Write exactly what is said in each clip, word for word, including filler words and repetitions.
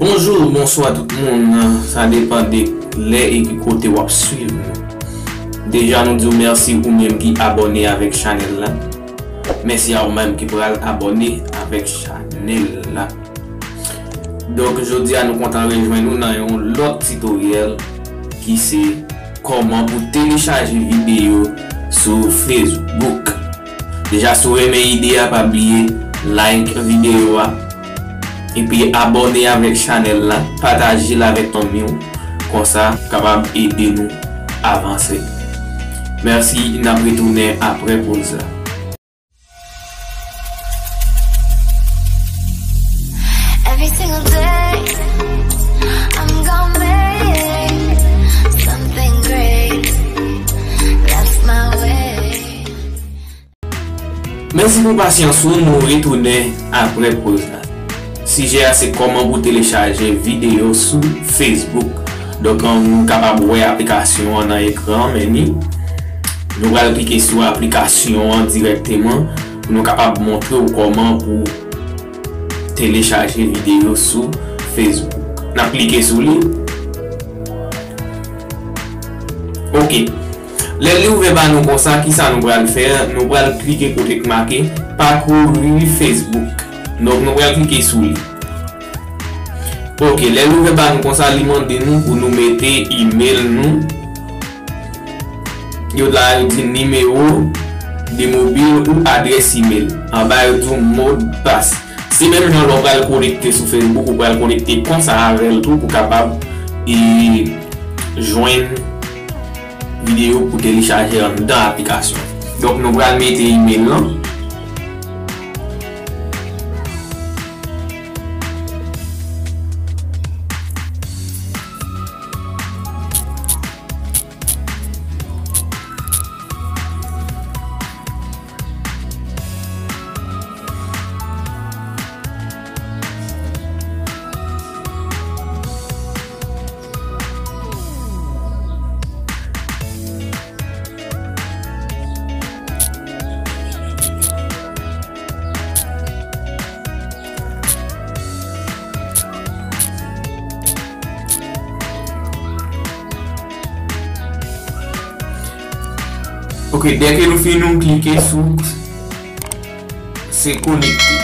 Bonjou, bonswa tout moun, sa depann de lè e ki kote w ap swiv nou. Deja nou di w mèsi ou menm ki abòne avèk chanèl la. Mèsi a ou menm ki pral abòne avèk chanèl la. Donk, jodi a nou kontan rejwenn nou nan yon lòt titoryèl ki se kòman pou telechaje videyo sou Facebook. Deja, si w renmen ide a, pa bliye like videyo a, epi abòne avèk chanèl la, pataje l avèk fanmi w, konsa kapab ede nou avanse. Mèsi, n ap retounen apre poz la. Every single day, I'm gonna make something great. That's my way. Mèsi pou pasyans ou, nou retounen apre poz la. Sijè a se kòman pou telechaje videyo sou Facebook. Donk, an, nou kapab wè aplikasyon an nan ekran, men ni. Nou pral klike sou aplikasyon an dirèkteman pou nou kapab montre w kòman pou telechaje videyo sou Facebook. N ap klike sou li. Ok. Lè li ouvè ba nou konsa, kisa nou pral fè? Nou pral klike kote k make Parcourir Facebook. Donk, nou pral klike sou li. Ok, lè l ouvè ba nou konsa, li mande nou pou nou mete email nou. Yo la, yo di nimewo de mobil ou adrès email. Anba, yo di w modpas. Se menm jan lè w pral konekte sou Facebook, ou pral konekte konsa avè l tou pou kapab, e, jwenn videyo pou telechaje anndan aplikasyon. Donk, nou pral mete email lan. Ok, dèke nou fin, nou klike sou se konekte.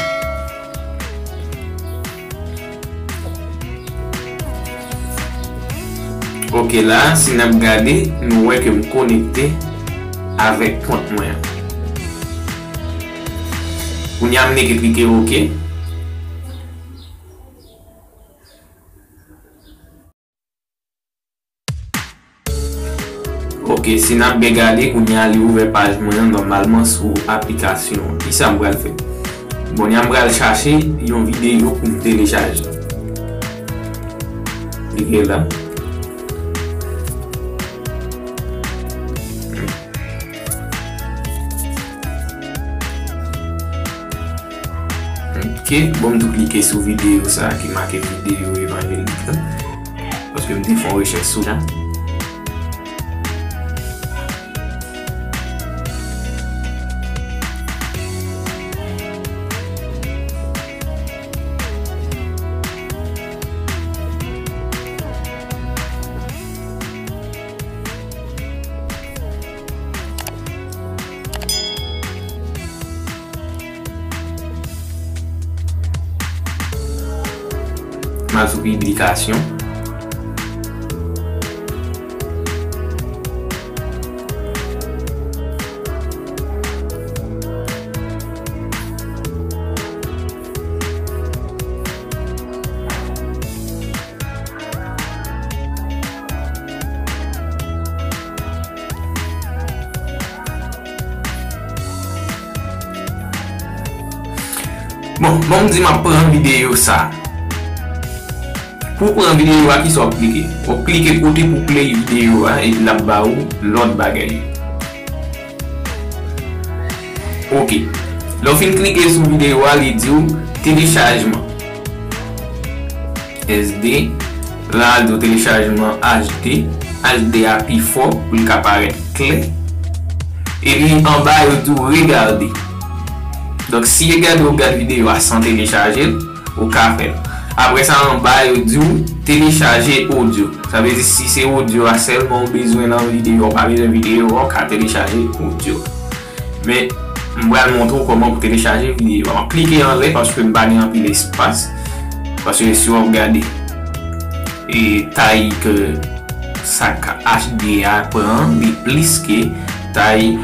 Ok, la, si n ap gade, nou wè ke m konekte avèk kont mwen an. Kounye a, m neke klike ok. Ok, si n ap byen gade, kounye a li ouvè paj mwen an nòmalman sou aplikasyon an. Kisa m pral fè? Bon, kounye a m pral chache yon videyo pou m telechaje. Klike la. Ok, bon, m tou klike sou videyo sa a ki make videyo evanjelik la. Paske m te fè yon rechèch sou la. M al sou piblikasyon. Bon, bon, m di m ap pran videyo sa. Pou w pran videyo a, kisa w ap klike? W ap klike kote pou play videyo a, epi l ap ba ou lòt bagay. Ok. Lè w fin klike sou videyo a, li di w telechajman S D. La, li di w telechajman H D. H D a pi fò pou l ka parèt klè. Epi anba, yo di w regade. Donk, si regade w gad videyo a san telechaje l, ou ka fè l. Apre sa, anba, yo di w telechaje odyo. Sa vle di, si se odyo a sèlman ou bezwen nan videyo a, ou pa bezwen videyo a, ou ka telechaje odyo. Men, m pral montre w kòman pou telechaje videyo a. M ap klike anlè paske m pa gen anpil espas. Paske si w ap gade, e, tay ke sa ka H D a pran, li plis ke tay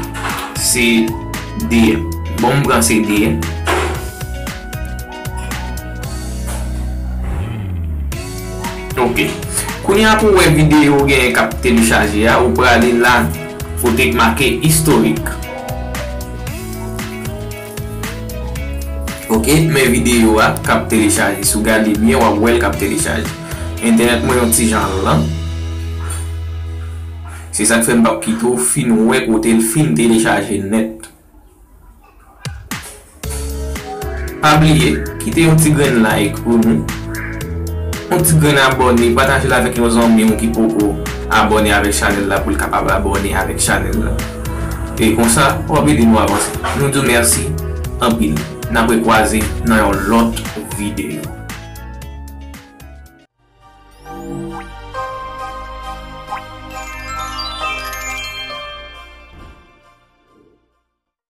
C D a. Bon, m pran C D a. Ok. Kounye a pou w wè videyo w genyen k ap telechaje a, ou prale la kote k make istorik. Ok, men videyo a k ap telechaje. Si w gade byen, w ap wè l k ap telechaje. Entènèt mwen yon ti jan lan. Se sa k fè m p ap kite w fin wè kote l fin telechaje nèt. Pa bliye, kite yon ti grenn like pou nou. Yon ti grenn abòne, pataje l avèk yon zanmi w ki poko abòne avèk chanèl la pou l kapab abòne avèk chanèl la. E konsa, w ap ede nou avanse. Nou di w mèsi anpil. N ap rekwaze nan yon lòt videyo.